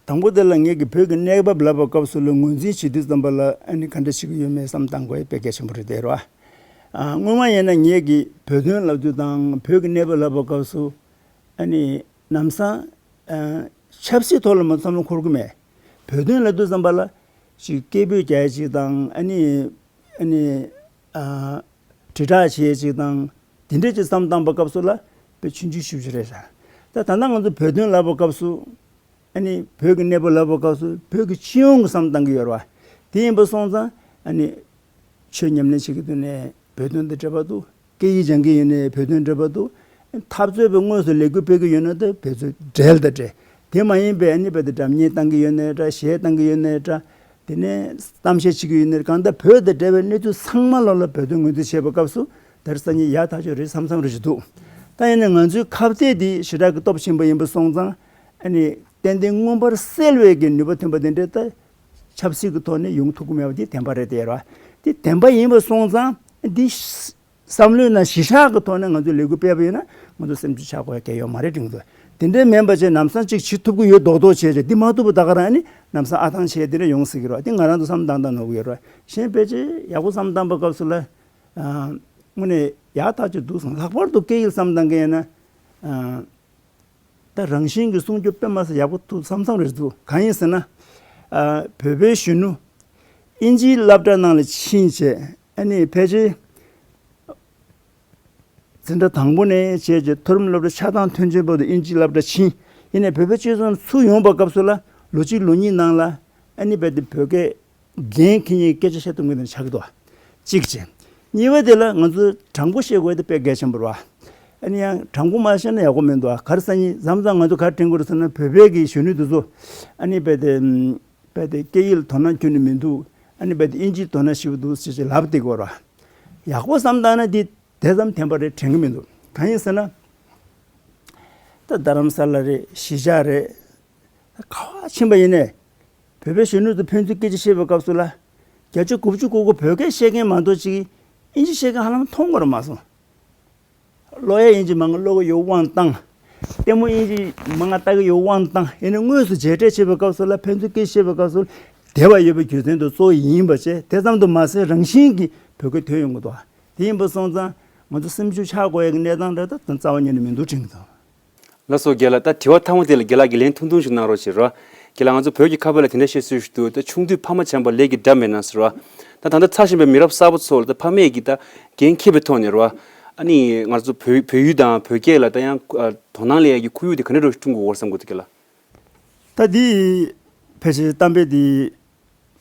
དང་པོ་དེ་ལ་ངེད་ཀྱིས་བོད་ཀྱི་གནས་བབ་ལབ་པའི་སྐབས་སུ་ལ་ངོས་འཛིན་བྱེད་དུས་ཙམ་པ་ལ་ཨ་ནི་ག་འདྲ་ཞིག་ཡོད་མེད་བསམ་བཏང་དགོས་ཡ་དཔེ་གལ་ཆེན་པོ་རེད་དེ་རེད་བ། ཨ་སྔོན་མ་ཡིན་ན་ངེད་ཀྱིས་བོད་དོན་ལབ་དུས་དང་བོད་ཀྱི་གནས་བབ་ལབ་པའི་སྐབས་སུ་ཨ་ནི་ལམ་སང་ཨ་ཆབ་སྲིད་ཐོག་ལ་མ་བསམ་བློ་འཁོར་གི་མེད། བོད་དོན་ལབ་དུས་ཙམ་པ་ལ་ཅིག་སྐད་འབོད་རྒྱག་ཡ་ཅིག་དང་ཨ་ནི་ཨ་ནི་ཨ་དྲིལ་བསྒྲགས་བྱེད་ཡས་ཅིག་དང་དེ་འདྲས་ཅིག་བསམ་བཏང་པའི་སྐབས་སུ་ལ་དཔེ་ཆུང་ཆུང་ཞེ་པོ་ཅིག་རེད་ཤག་ད་ད་ལྟ་ང་ཚོ་བོད་དོན་ལབ་པའི་སྐབས་སུ་ཨ་ནི་བོད་ཀྱི་གནས་བབ་ལབ་པའི་སྐབས་སུ་བོད་ཀྱི་སྤྱི་ཡོངས་ཀྱི་བསམ་བཏང་གི་ཡོད་རེད་བ། དེ་ཡིན་པ་སོང་ཙང་ཨ་ནི་ཆོས་ཉམས་ལེན་བྱེད་ཀྱི་འདུག་ནའི་བོད་དོན་དང་འབྲེལ་བ་འདུག་སྐད་ཡིག་སྦྱང་གི་ཡོད་ནའི་བོད་དོན་འབྲེལ་བ་འདུག་འཐབ་རྩོད་པའི་དངོས་སུ་ལས་འགུལ་སྤེལ་གྱི་ཡོད་ན་ད་བོད་ཚོས་འབྲེལ་དང་འབྲེལ། དེ་མ་ཡིན་པའི་ཨ་ནི་རྦད་དེ་སྒྲ་སྙན་བཏང་གི་ཡོད་ནའི་འདྲ། གཞས་བཏང་གི་ཡོད་ནའི་འདྲ། དེ་ནས་གཏམ་བཤད་བྱེད་ཀྱི་ཡོད་ནའི་གང་ལྟར་བོད་དང་འབྲེལ་བའི་གནས་ཚུལ་ཚང་མ་ལོག་ལ་བོད་དོན་ངོས་འཛིན་བྱེད་པའི་སྐབས་སུ་དེར་སང་ཉིན་ཡག་ཐག་ཆོད་རེད་བསམ་བསམ་རེ་ཞིག་འདུག་ད་ཡིན་ནའི་ང་ཚོའི་ཁ་གཏད་འདི་ཞེ་དྲག་གི་སྟོབས་ཆེན་པོ་ཡིན་པ་སོང་ཙང་ཨ་ནི་ཏན་ཏན་མངོན་པར་གསལ་བའི་གི་ནུས་པ་ཐོན་པ་དེ་འདྲ་ད་ཆབ་སྲིད་ཀྱི་ཐོག་ནས་ཡོང་ཐུབ་ཀྱི་མེད་པ་འདི་བདེན་པ་རེད་དེ་ར། འདི་བདེན་པ་ཡིན་པ་སོང་ཙང་འདི་བསམ་བློའི་ནང་གཞི་བཞག་གི་ཐོག་ནས་ང་ཚོས་ལས་འགུལ་སྤེལ་བ་ཡིན་ན་ང་ཚོ་སེམས་ཤུགས་ཆག་དགོས་ཡ་གལ་ཡོད་མ་རེད་དྲན་གྱི་འདུག་དེ་འདྲའི་མིན་པ་བྱས་ལམ་སང་གཅིག་བྱེད་ཐུབ་ཀྱི་ཡོད་མདོག་མདོག་བྱས་བྱས་འདི་མ་ཐུབ་པ་ད་ག་རང་ནི་ལམ་སང་ཨ་ཐང་ཆད་དེ་འདྲ་ཡོང་སྲིད་ཀྱི་རེད། འདི་ང་རང་ཚོ་བསམ་བཏང་བཏང་ནོར་གྱི་ཡོད་རེད། གཞན་ཕལ་ཆེར་ཡག་པོ་བསམ་བཏང་པའི་སྐབས་སུ་ལ་དངོས་གནས་ཡག་ཐག་ཆོད་འདུག་སོང་། ལྷག་པར་དུ་སྐད་ཡིག་བསམ་བཏང་མཁན་ཡིན་ན། ད་རང་བཞིན་གྱི་སྲུང་སྐྱོབ་དཔེ་མ་སྲིད་ཡག་པོ་འདུག་བསམ་བསམ་རེད་འདུག་གང་ཡིན་ཟེར་ན། ཨ་བོད་པའི་གཞོན་ནུ་དབྱིན་ཇིའི་སློབ་གྲྭ་ནང་ལ་ཕྱིན་བྱས་ཨ་ནི་ཕལ་ཆེར་འཛིན་གྲྭ་དང་པོ་ནས་བྱས་བྱས་མཐོ་རིམ་སློབ་གྲྭ་ཆ་ཚང་ཐོན་རྗེས་བར་དུ་དབྱིན་ཇིའི་སློབ་གྲྭ་ཕྱིན། ཡིན་ནའི་བོད་པའི་སྤྱི་ཚོགས་ནང་ཚུར་ཡོང་བའི་སྐབས་སུ་ལ་ལོ་གཅིག་ལོ་གཉིས་ནང་ལ་ཨ་ནི་རྦད་དེ་བོད་སྐད་འགན་འཁྱེར་ནས་སྐད་ཆ་བཤད་ཐུབ་མཁན་དེ་ཆགས་ཀྱི་འདུག་གཅིག་བྱས། གཉིས་པ་དེ་ལ་ང་ཚོས་དྲང་པོ་བཤད་དགོས་དེ་དཔེ་གལ་ཆེན་པོ་རེད་བ། ཨ་ནི་ཡང་དྲང་པོ་མ་བཤད་ན་ཡག་པོ་མི་འདུག་བ། ག་རེ་ཟེར་ན་མཚམས་མཚམས་ང་ཚོ་ག་རེ་དྲན་གྱི་རེད་ཟེར་ན་བོད་པའི་གི་གཞོན་ནུ་དེ་ཚོ་ཨ་ནི་རྦད་དེ་རྦད་དེ་སྐད་ཡིག་ལ་དོ་སྣང་ཁྱོན་ནས་མི་འདུག་ཨ་ནི་རྦད་དེ་དབྱིན་ཇིའི་དོ་སྣང་ཞེ་པོ་འདུག་ཅེས་ཅེས་ལབ་བསྡད་ཀྱི་ཡོད་རེད་བ། ཡག་པོ་བསམ་བཏང་ན་དེ་དེ་ཙམ་བདེན་པ་རེད་དྲན་གྱི་མི་འདུག་གང་ཡིན་ཟེར་ན། ད་རྡ་རམ་ས་ལ་རེད། གཞིས་ཆགས་རེད། ག་པར་ཕྱིན་པ་ཡིན་ནའི། བོད་པའི་གཞོན་ནུ་དང་ཕན་ཚུན་སྐད་ཆ་བཤད་པའི་སྐབས་སུ་ལ། བརྒྱ་ཆ་དགུ་བཅུ་གོ་དགུ་བོད་སྐད་བཤད་མཁན་མ་གཏོགས་ཅིག་དབྱིན་ཇི་བཤད་མཁན་ཧ་ལམ་མཐོང་གི་ར་མ་སོང་། ཀློག་ཡ་དབྱིན་ཇི་མང་ཀློག་གི་ཡོད་དབང་བཏང་། ལྟད་མོ་དབྱིན་ཇི་མང་ང་ལྟ་གི་ཡོད་དབང་དང་། ཡིན་ནའི་དངོས་སུ་མཇལ་འཕྲད་བྱེད་པའི་སྐབས་སུ་ལ་ཕན་ཚུན་སྐད་བཤད་པའི་སྐབས་སུ་དད་པ་ཡོད་པའི་རྒྱུ་མཚན་དུ་གཙོ་བོ་ཡིན་པ་བྱས། དེ་ཙམ་དུ་མ་ཟད་རང་བཞིན་གྱིས་བོད་སྐད་ཐོན་ཡོང་གི་འདུག་དེ་ཡིན་པ་སོང་ཙང་ང་ཚོ་སེམས་ཤུགས་ཆག་དགོས་ཡ་གི་གནས་སྟངས་རེད། ད་རྩ་བ་ཉིད་ནས་མི་འདུག་དྲན་གྱི་འདུག་ལགས་སོ། རྒན་ལགས། ད་དྲི་བ་མཐའ་མ་དེ་ལ་རྒན་ལགས་ཀྱིས་ལན་ཐུང་ཐུང་ཞིག་གནང་རོགས་བྱེད་རོགས། རྒན་ལགས། ང་ཚོ་བོད་ཀྱི་ཁ་དཔེ་ལ་དེ་འདྲ་བཤད་སྲོལ་ཞིག་འདུག་ད་ཆུང་དུས་ཕ་མ་བྱམས་པ་ལས་ཀྱི་དགྲ་མེད་ན་ཟེར་བ། ད་ད་ལྟ་འཚར་བཞིན་པའི་མི་རབས་གསར་པ་ཚོ་ལ་ད་ཕ་མས་ཀྱིས་ད་འགན་འཁྱེར་བའི་ཐོག་ནས་རེད་བ། ཨ་ནི་ང་ཚོ་བོད་བོད་ཡུལ་དང་བོད་སྐད་ལ་ད་ཡང་ཨ་དོ་སྣང་སླེབས་ཡ་གི་ཁོར་ཡུག་དེ་ག་འདྲ་འདྲ་ཞིག་བསྐྲུན་དགོས་སྐོར་བསམ་གྱི་འདུག་རྒན་ལགས། ད་འདི་ཕལ་ཆེར་གཏམ་དཔེ་འདི་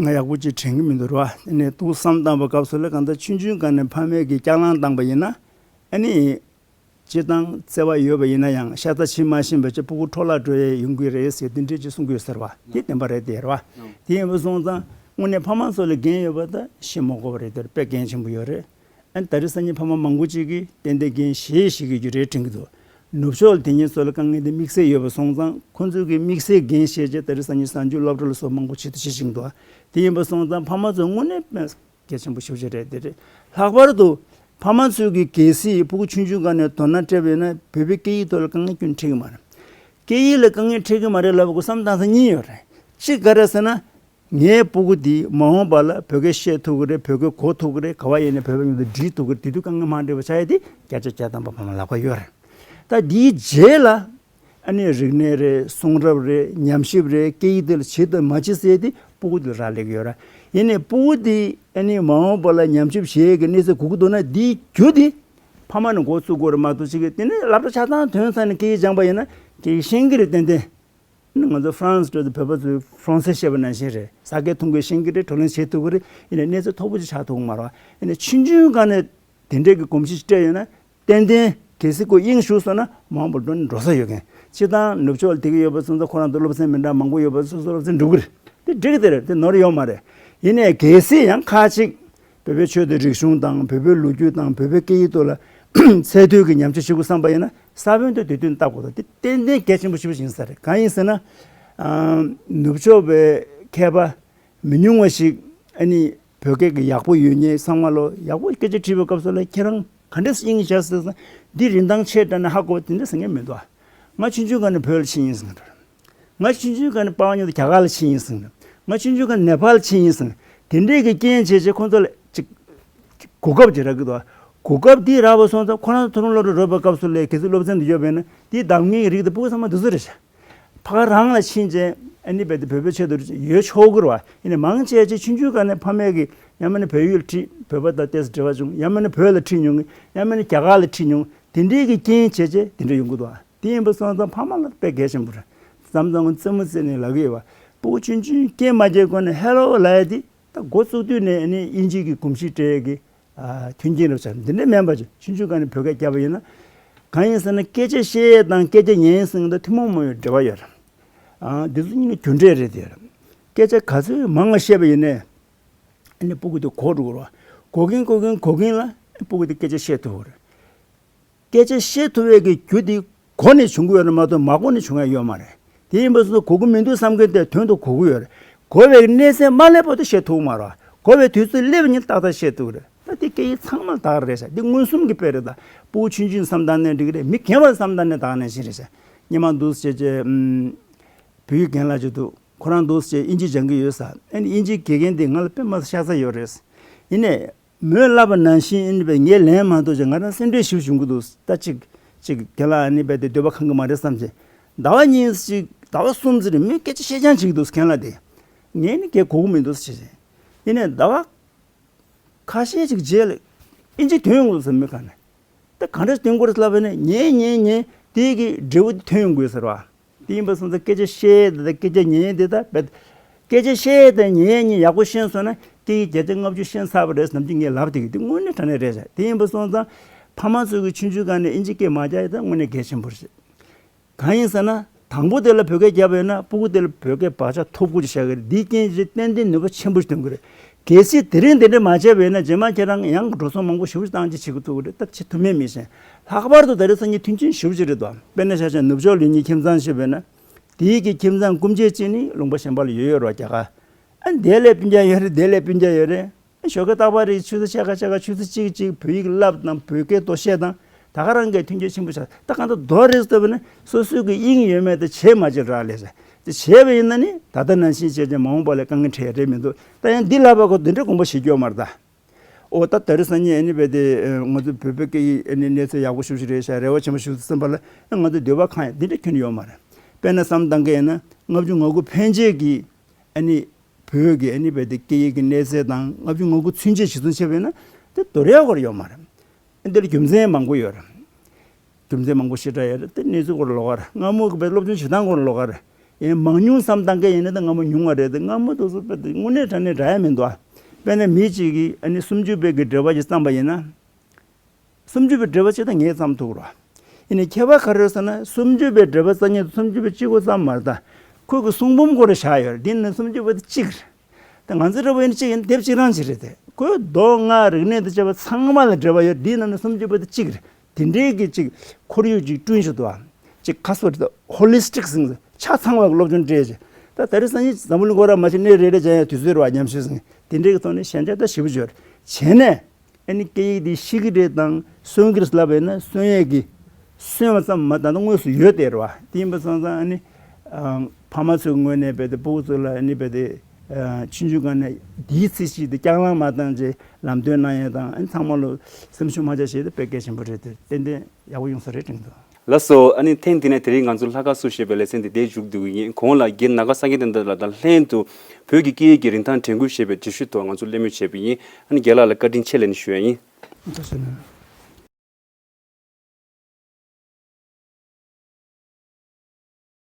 ང་ཡག་པོ་ཅིག་དྲན་གྱི་མི་འདུག་རེད་བ། དེ་ནས་ཏོག་བསམ་བཏང་བའི་སྐབས་སུ་ལ་གང་ལྟར་ཆུང་ཆུང་སྒང་ནས་ཕ་མས་ཀྱིས་ལྕགས་ལང་བཏང་པ་ཡིན་ན། ཨ་ནི། སྤྱིར་བཏང་བརྩེ་བ་ཡོད་པ་ཡིན་ན་ཡང་ཤ་ཚ་ཕྱི་མ་ཤེས་པ་བྱས་སྤུ་གུ་འཕྲོ་བརླག་འགྲོ་ཡས་ཡོང་གི་རེད་ཟེར་དེ་འདྲས་ཅིག་གསུང་གི་ཡོད་ཟེར་བ་དེ་བདེན་པ་རེད་དེ་རེད་བ། དེ་ཡིན་པ་སོང་ཙང་དངོས་གནས་ཕ་མ་ཚོ་ལ་འགན་ཡོད་པ་ད་བཤད་མ་དགོས་པ་རེད། དེ་དཔེ་འགན་ཆེན་པོ་ཡོད་རེད། ཨ་ནི་ད་རེས་སང་ཉིན་ཕ་མ་མང་པོ་ཅིག་གིས་ཏན་ཏན་འགན་བཞེས་བཞེས་ཀྱི་རྒྱུ་རེད་དྲན་གྱི་འདུག་ནུབ་ཕྱོགས་ལ་དེ་ཉིད་ཚོ་ལ་དཀའ་ངལ་དེ་དམིགས་བསལ་ཡོད་པ་སོང་ཙང་ཁོང་ཚོས་ཀྱི་དམིགས་བསལ་འགན་བཞེས་བྱས་ད་རེས་སང་ཉིན་གསར་འགྱུར་སློབ་གྲྭ་ལ་སོགས་མང་པོ་བྱེད་དུ་བྱེད་བཞིན་འདུག་དེ་ཡིན་པ་སོང་ཙང་ཕ་མ་ཚོ་དངོས་གནས་གལ་ཆེན་པོ་ཞེ་པོ་ཅིག་རེད། དེ་རེད། ལྷག་པར་དུ་ཕ་མ་ཚོས་ཀྱི་གལ་སྲིད་སྤུ་གུ་ཆུང་ཆུང་སྒང་ནས་དོ་སྣང་སྤྲད་པ་ཡིན་ན་བོད་པའི་སྐད་ཡིག་ཐོག་ལ་དཀའ་ངལ་ཁྱོན་འཕྲད་ཀྱི་མ་རེད། སྐད་ཡིག་ལ་དཀའ་ངལ་འཕྲད་ཀྱི་མ་རེད་ལབ་དགོས་བསམ་སྟངས་ས་གཉིས་ཡོད་རེད། གཅིག་ག་རེ་ཟེར་ན། ངའི་སྤུ་གུ་འདིས་མ་འོངས་པ་ལ་བོད་སྐད་བཤད་ཐུབ་ཀྱི་རེད། བོད་སྐད་གོ་ཐུབ་ཀྱི་རེད། ག་བ་ཡིན་ནའི་བོད་པ་མཉམ་དུ་འགྲིག་ཐུབ་ཀྱི་རེད། དེ་དུས་དཀའ་ངལ་མ་འཕྲད་པ་བྱ་ཡ་དེ་བརྒྱ་ཆ་བརྒྱ་ཐམ་པ་ཕ་མ་ལག་པ་ཡོད་རེད། ད་འདིའི་རྗེས་ལ། ཨ་ནི་རིག་གནས་རེད། གསུང་རབ་རེད། ཉམས་ཞིབ་རེད། སྐད་ཡིག་དེ་ལ་བྱེད་དང་མ་བྱེད་ཟེར་དེ་སྤུ་གུ་དེ་ལ་རག་ལས་ཀྱི་ཡོད་ར། ཡིན་ནའི་སྤུ་གུ་དེ་ཨ་ནི་མ་འོངས་པ་ལ་ཉམས་ཞིབ་བྱེད་ཀྱི་གནས་ཚད་དགོས་ཀྱི་འདུག་ན་དེའི་རྒྱུ་དེ་ཕ་མ་ནས་འགོ་བཙུགས་དགོས་རེད་མ་གཏོགས་ཅིག་གིས་དེ་ནས་སློབ་གྲྭ་ཆ་ཚང་ཐོན་ཚར་ནས་སྐད་ཡིག་སྦྱངས་པ་ཡིན་ན་སྐད་ཡིག་ཤེས་ཀྱི་རེད་ཏན་ཏན། ང་ཚོ་ཧྥ་རན་སི་འགྲོ་དུས་བོད་པ་ཚོས་ཧྥ་རན་སེ་བཤད་པ་ནང་བཞིན་རེད། ཟ་སྐད་འཐུང་སྐད་ཤེས་ཀྱི་རེད། བགྲོ་གླེང་བྱེད་ཐུབ་ཀྱི་རེད། ཡིན་ནའི་གནས་ཚད་མཐོ་པོ་ཅིག་ཆགས་ཐུབ་ཀྱི་མ་རེད་བ། ཡིན་ནའི་ཆུང་ཆུང་སྒང་ནས་དེ་འདྲས་ཀྱི་གོམས་གཤིས་སྤྲད་ཡོད་ན་ཏན་ཏན་གལ་སྲིད་ཁོ་དབྱིངས་ཞུགས་སོང་ན་མ་འོངས་པར་འགྲོ་ནས་འགྲོ་ས་ཡོད་མཁན། སྤྱིར་བཏང་ནུབ་ཕྱོགས་ལ་བསྡད་ཀྱི་ཡོད་པ་སོང་ཙང་ཁོ་རང་ཚོ་སློབ་ཚན་མི་འདྲ་མང་པོ་ཡོད་པ་སོ་སོ་སློབ་ཚན་འགྲོ་གི་རེད། དེ་འགྲིག་གི་རེད། དེ་ནོར་ཡོད་མ་རེད། ཡིན་ནའི་གལ་སྲིད་ཡང་ཁག་ཅིག་བོད་པའི་ཆོས་དང་རིག་གཞུང་དང་བོད་པའི་ལོ་རྒྱུས་དང་བོད་པའི་སྐད་ཡིག་ཐོག་ལ་ཚད་མཐོའི་གི་ཉམས་ཞིབ་བྱེད་དགོས་བསམ་པ་ཡིན་ན་ས་བོན་དེ་དུས་བསྟུན་བཏབ་དགོས། ད་དེ་ཏན་ཏན་གལ་ཆེན་པོ་ཞེ་པོ་ཅིག་ཡིན་ས་རེད། གང་ཡིན་ཟེར་ན། ཨ། ནུབ་ཕྱོགས་པའི་མཁས་པ་མི་ཉུང་བ་ཞིག་ཨ་ནི་བོད་སྐད་ཀྱི་ཡག་པོ་ཡོད་མཁན་ཚང་མ་ལོ་ཡག་པོ་སྐད་ཆ་དྲིས་པའི་སྐབས་སུ་ལ་ཁྱེད་རང་ག་འདྲས་དབྱིངས་བཞག་ཟེར་ཙང་འདི་རིན་ཐང་ཆེ་དྲགས་ནས་ཧ་གོ་དེ་འདྲས་ཟེར་མཁན་མི་འདུག་ང་ཆུང་ཆུང་སྒང་ནས་བོད་ལ་ཕྱིན་ཡིན་ཟེར་མཁན་འདུག་ང་ཆུང་ཆུང་སྒང་ནས་པ་ཝང་ཉིད་དུ་རྒྱ་གར་ལ་ཕྱིན་ཡིན་ཟེར། ང་ཆུང་ཆུང་སྒང་ནས་ནེ་པཱལ་ཕྱིན་ཡིན་ཟེར། དེ་འདྲས་ཀྱི་རྐྱེན་བྱས་བྱས་ཁོང་ཚོ་ལ་ཅིག་གོ་སྐབས་ཅིག་རག་གི་འདུག་གོ་སྐབས་འདི་རག་པ་སོང་ཙང་ཁོ་རང་ཚོ་མཐོ་རིམ་སློབ་གྲྭ་རོལ་པའི་སྐབས་སུ་ལས་གལ་སྲིད་སློབ་ཚན་དུ་ཡོད་པས་ན་དེའི་གདམ་ངེས་ཀྱི་རིགས་དེ་སྤུ་གུ་ཚང་མ་འདི་ཚོ་རེད་ཤག་ཕ་ག་རང་ལ་ཕྱིན་བྱས་ཨ་ནི་རྦད་དེ་བོད་པའི་ཆེད་དུ་ཡོད་ཆོག་གི་རེད་བ། ཡིན་ནའི་མང་ཆེ་ཆེ་ཆུང་ཆུང་སྒང་ནས་ཕ་མས་ཀྱིས་ཡང་མིན་ན་བོད་ཡིག་ལ་ཁྲིད། བོད་པ་དང་ཏོག་ཙམ་འབྲེལ་བ་བྱུང་། ཡང་མིན་ན་བོད་ལ་ཁྲིད་མྱོང་གི། ཡང་མིན་ན་རྒྱ་གར་ལ་ཁྲིད་མྱོང་གི། དེ་འདྲའི་གི་རྐྱེན་བྱས་བྱས་དེ་འདྲ་ཡོང་གི་འདུག་བ། དེ་ཡིན་པ་སོང་ཙང་ཕ་མ་ལ་དཔེ་གལ་ཆེན་པོ་རེད། མཚམས་མཚམས་རྩེད་མོ་རྩེ་ནས་ལབ་ཀྱི་ཡོད་པ། སྤུ་གུ་ཆུང་ཆུང་སྐད་མ་རྒྱག་གོང་ནས་ཧེ་ལོ་ལབ་ཡ་དེ་ད་འགོ་བཙུགས་དུས་ནས་ཨ་ནི་དབྱིན་ཇི་གི་གོམས་གཤིས་སྤྲད་ཡ་གི་ཨ་མཐུན་རྐྱེན་རེད་བྱ། འདི་འདྲ་མིན་པ་ཅིག་ཆུང་ཆུང་སྒང་ནས་བོད་སྐད་རྒྱབ་པ་ཡིན་ན། གང་ཡིན་ཟེར་ན་སྐད་ཆ་བཤད་ཡས་དང་སྐད་ཆ་ཉན་ཡས་ཟེར་མཁན་དང་ཐུན་མོང་མ་ཡིན་པའི་འབྲེལ་བ་ཡོད་རེད། ཨ་འདི་ཚོ་གཉིས་ནི་རྒྱུ་འབྲས་རེད་དེ། སྐད་ཆ་ག་ཚོད་མང་བ་བཤད་པ་ཡིན་ནའི་ཨ་ནི་སྤུ་གུ་དེ་གོ་འགྲོ་གི་རེད། གོ་གིན་གོ་གིན་གོ་གིན་ལ་སྤུ་གུ་དེ་སྐད་ཆ་བཤད་ཐུབ་ཀྱི་རེད། སྐད་ཆ་བཤད་ཐུབ་པའི་གི་རྒྱུ་དེ་གོ་ནས་བྱུང་གི་ཡོད་རེད་མ་གཏོགས་མ་གོ་ནས་བྱུང་ཡ་ཡོད་མ་རེད། དེ་ཡིན་པ་སོང་ཙང་གོ་གི་མི་འདུག་བསམ་མཁན་དེ་དོན་དུ་གོ་གི་ཡོད་རེད། གོ་བའི་གནས་ཚད་མ་སླེབས་བར་དུ་བཤད་ཐུབ་མ་རེད། གོ་བའི་དུས་ཚོད་སླེབས་ཉིན་ཏག་ཏག་བཤད་ཐུབ་ཀྱི་རེད། ད་དེ་སྐད་ཡིག་ཚང་མ་ལ་དག་རེད་ཤག་འདི་མངོན་སུམ་གྱི་དཔེ་རེད། ད་སྤུ་གུ་ཆུང་ཆུང་བསམ་བཏང་ནའི་འགྲིག་གི་རེད། མི་རྒན་པ་བསམ་བཏང་ནའི་དག་ནའི་ཞིག་རེད་ཤག་སྔོན་མ་འདུག་སེ་བྱས་བྱས་ཨམ། བོད་ཡིག་རྒན་ལགས་ཅིག་འདུག་ཁོ་རང་འདུག་སེ་བྱས་དབྱིན་ཇི་སྦྱང་གི་ཡོད་ས། ཨ་ནི་དབྱིན་ཇི་དགེ་རྒན་དེ་ང་ལ་དཔེ་མ་སྲིད་ཤ་ཚ་ཡོད་རེད། ཡིན་ནའི། མོས་ལབ་པ་ནང་བཞིན་ཨ་ནི་བས་ངས་ལན་མ་ཐོགས་ཅིག་ང་རང་སེམས་ཁྲལ་ཞེ་པོ་བྱུང་གི་འདུག་ད་ཅིག་ཅིག་རྒན་ལགས་ཨ་ནི་བས་དེ་འདོད་པ་ཁེངས་ཀྱི་མ་རེད་བསམ་བྱས། ཟླ་བ་གཉིས་ཅིག་ཟླ་བ་གསུམ་ཙམ་རིང་མོས་སྐད་ཆ་བཤད་རྐྱང་བྱེད་ཀྱི་འདུག་རྒན་ལགས་དེ། ངས་ནི་སྐད་གོ་གི་མི་འདུག་ཟེར་བྱས། ཡིན་ནའི་ཟླ་བ་ཁ་ཤས་ཅིག་རྗེས་ལ་ཨིན་ཇི་ཐོན་ཡོང་གི་འདུག་ཟེར། མོས་ག་ནས་ད་ག་འདྲ་ཐོན་གྱི་རེད་ལབ་པ་ནས་ཉན་ཉན་ཉན་དེ་གི་འབྲས་བུ་དེ་ཐོན་ཡོང་གི་ཡོད་ཟེར་བ། དེ་ཡིན་པ་སོང་ཙང་སྐད་ཆ་བཤད་ཡས་དེ་དང་སྐད་ཆ་ཉན་ཡས་དེ་དང་རྦད། སྐད་ཆ་བཤད་ཡས་དང་ཉན་ཡས་གཉིས་ཡག་པོ་ཤེས་སོང་ན་སྐད་ཡིག་བརྒྱ་ཆ་ལྔ་བཅུ་ཤེས་ཚར་བ་རེད་ཟེར་ནམ་རྒྱུན་ངས་ལབ་བསྡད་ཀྱི། དེ་དངོས་གནས་དྲང་གནས་རེད་ཤག་དེ་ཡིན་པ་སོང་ཙང་ཕ་མ་ཚོས་ཀྱི་ཆུང་ཆུང་སྒང་ནས་ཨིན་ཇི་སྐད་མ་རྒྱག་ཡས་ད་དངོས་གནས་གལ་ཆེན་པོ་རེད། གང་ཡིན་ཟེར་ན་དང་པོ་དེ་ལ་བོད་སྐད་བརྒྱབ་པ་ཡིན་ན་སྤུ་གུ་དེ་ལ་བོད་སྐད་བག་ཆགས་མཐོ་པོ་ཅིག་བཞག་གི་རེད། འདིའི་རྐྱེན་གྱིས་ཏན་ཏན་ནུས་པ་ཆེན་པོ་ཞིག་ཐོན་གྱི་རེད། གལ་སྲིད་དེ་རིང་དེ་འདྲ་མ་བྱས་པ་ཡིན་ན་རྗེས་མ་ཁྱེད་རང་ཡང་འགྲོ་སོང་མང་པོ་ཞེ་པོ་ཅིག་བཏང་རྗེས་བྱེད་དགོས་ཐུག་གི་རེད། ད་བྱེད་ཐུབ་མེད་མི་ཤེས། ལྷག་པར་དུ་ད་རེས་སང་ཉིན་མཐུན་རྐྱེན་ཞེ་པོ་ཅིག་རེད་དོ། དཔེར་ན་ཆ་བཞག་ནུབ་ཕྱོགས་ལ་ཡོད་མཁན་ཁྱིམ་ཚང་ཞིག་ཡོད་ན། དེའི་གི་ཁྱིམ་ཚང་སྐུ་མཆེད་གཅིག་ནི་ལུང་པ་གཞན་པ་ལ་ཡོད་ཡོད་རེད་བ། རྒྱ་གར། ཨ་ནི་དེ་ལ་སྤུན་ཀྱག་ཡོད་རེད། དེ་ལ་སྤུན་ཀྱག་ཡོད་རེད། ཨ་ཞོགས་ཀས་རྟག་པར་རེ་ཆུ་ཚོད་ཕྱེད་ཀ་ཕྱེད་ཀ་ཆུ་ཚོད་གཅིག་གཅིག་བོད་ཡིག་བསླབ་དང་བོད་སྐད་ཏོག་བཤད་དང་ ད་ག་རང་གིས་མཐུན་རྐྱེན་ཆེན་པོ་ཆགས། ད་གང་ལྟར་མདོ་རེད་ཟེར་བ་ནི་སོ་སོའི་གི་དབྱིངས་ཡོད་མེད་དེ་བྱས་མ་བྱས་རག་ལས་ཟེར། དེ་བྱས་པ་ཡིན་ན་ནི་ད་ལྟ་ནང་བཞིན་བྱས་ཀྱང་མ་འོངས་པ་ལ་དཀའ་ངལ་འཕྲད་ཡ་རེད་མི་འདུག་ད་ཡང་འདི་ལབ་པ་གོ་འདི་འདྲ་དགོངས་པ་བཞེས་རྒྱུ་ཡོད་མ་རེད་ད། ཨོ་ད་དེ་རིང་སང་ཉིན་ཨ་ནི་རྦད་དེ་ང་ཚོ་བོད་པའི་སྐད་ཡིག་ཨ་ནི་གནས་ཚད་ཡག་པོ་ཞེ་པོ་ཅིག་རེད་ཤག་རེ་བ་ཆེན་པོ་ཞིག་འདུག་བསམ་པ་ལ་ང་ཚོ་འདོད་པ་གང་ཡོད་འདི་འདྲ་ཁྱོན་ནས་ཡོད་མ་རེད། དཔེར་ན་བསམ་བཏང་གི་ཡིན་ན་ལྔ་བཅུ་ང་དགུ་ཕན་ཆད་ཀྱི་ཨ་ནི་བོད་ཀྱི་ཨ་ནི་རྦད་དེ་སྐད་ཡིག་གི་གནས་ཚད་དང་ལྔ་བཅུ་ང་དགུ་ཚུན་ཆད་གཞི་བཟུང་བྱས་པ་ཡིན་ན་དེ་འདོར་ཡག་སྐོར་ཡོད་མ་རེད། འདིར་རྒྱུ་མཚན་མང་པོ་ཡོད་རེད། རྒྱུ་མཚན་མང་པོ་ཞེ་དྲག་ཡོད་རེད། དེ་གནས་ཚུལ་སྐོར་ལོགས་ཀ་རེད། སྔ་མོ་གི་བས་སློབ་སྦྱོང་བྱེད་སྟངས་སྐོར་ལོགས་ཀ་རེད། ཡིན་མང་ཉུང་བསམ་བཏང་མཁན་ཡིན་ན་ད་སྔ་མོ་ཉུང་བ་རེད། དེ་སྔ་མོ་དེ་ཚོ་དཔེ་དེ་དངོས་གནས་དྲང་གནས་འདྲ་ཡ་མི་འདུག་ཨ། དཔེར་ན་མི་གཅིག་གིས་ཨ་ནི་སུམ་ཅུ་པའི་གི་འགྲེལ་པ་ཞིག་བརྩམས་པ་ཡིན་ན། སུམ་ཅུ་པའི་འགྲེལ་པ་གཅིག་ད་ངས་བརྩམས་ཐུབ་རོགས། ཡིན་ནའི་ཁྱད་པར་ག་རེ་ཟེར་ན་སུམ་ཅུ་པའི་འགྲེལ་པ་རྩ་ཉིད་དུ་སུམ་ཅུ་པའི་གཅིག་པོ་ཙམ་མ་རེད་ད། ཁོས་གི་གསུང་འབུམ་སྐོར་བཞག་ཡོད་རེད། འདི་ནི་སུམ་ཅུ་པ་དེ་གཅིག་རེད། ད་ང་ཚོ་འདྲ་པོ་ཡིན་གཅིག་ཡིན་དེབ་གཅིག་རང་གཅིག་རེད་དེ། ཁོས་མདོ་སྔགས་རིག་གནས་དང་བཅས་པ་ཚང་མ་ལ་འགྲེལ་པ་ཡོད། འདིའི་ནང་ནས་སུམ་ཅུ་པ་དེ་གཅིག་རེད། དེ་འདྲའི་གི་གཅིག་ཁོར་ཡུག་གཅིག་བསྐྲུན་བཞག་འདུག་ཨ། གཅིག་ཁ་སོ་རེད་ཧོ་ལི་སི་ཊིག་ཟེར་ཆ་ཚང་བའི་སློབ་སྦྱོང་སྤྲད་ཅིག་ད་དེ་རིང་སང་ཉིན་འཛམ་བུ་གླིང་སྐོར་ར་མ་ཤེས་གནས་རེ་རེ་སྦྱང་ཡ་དུས་ཚོད་རེད་བ། ཉམས་ཞིབ་ཟིན་དེ་འདྲའི་གི་ཐོག་ནས་ཞན་ཆ་ད་ཞེ་པོ་ཅིག་ཡོད་རེད། བྱས་ནས། ཨ་ནི་སྐད་ཡིག་འདི་ཤེས་ཀྱི་རེད་དང་གསོན་གྱི་རེད་ལབ་པ་ཡིན་ན་གསོན་ཡས་ཀྱི་གསོན་པ་ཙམ་མ་ད་ལྟ་དངོས་སུ་ཡོད་དེ་རེད་བ། དེ་ཡིན་པ་སོང་ཙང་ཨ་ནི་ཨ་ཕ་མ་ཚོའི་ངོས་ནས་རྦད་དེ་སྤུ་གུ་ཚོ་ལ་ཨ་ནི་རྦད་དེ་ཨ་ཆུང་ཆུང་སྒང་ནས་འདིའི་ཚེ་གཅིག་དེ་སྐྱག་ལང་མ་བཏང་བྱས་ལམ་སྟོན་གནང་ཡས་དང་ཨ་ནི་ཚང་མ་ལ་སེམས་ཤུགས་མ་ཆག་བྱས་ཏེ་དཔེ་གལ་ཆེན་པོ་རེད། དེ་ཏན་ཏན་ཡག་པོ་ཡོང་ས་རེད་དྲན་འདུག་ལགས་སོ། ཨ་ནི་ཐེངས་འདི་ནས་དེ་རིང་ང་ཚོ་ལྷ་ཁང་བསུ་ཞེས་པའི་ལེ་ཚན་འདི་འདིར་མཇུག་བསྡུ་གི་ཡིན། གོང་ལ་རྒན་ནཱ་ག་སངས་རྒྱས་བསྟན་དར་ལགས་དང་ལྷན་དུ་བོད་ཀྱི་སྐད་ཡིག་གི་རིན་ཐང་དྲན་སྐུལ་ཞེས་པའི་འགྲེལ་བཤད་ཐོག་ང་ཚོ་གླེང་མོལ་བྱས་པ་ཡིན། ཨ་ནི་རྒན་ལགས་ལ་བཀའ་དྲིན་ཆེ་ལབ་ནས་ཞུ་ཡ་ཡིན། ཐུགས་རྗེ་ཆེ།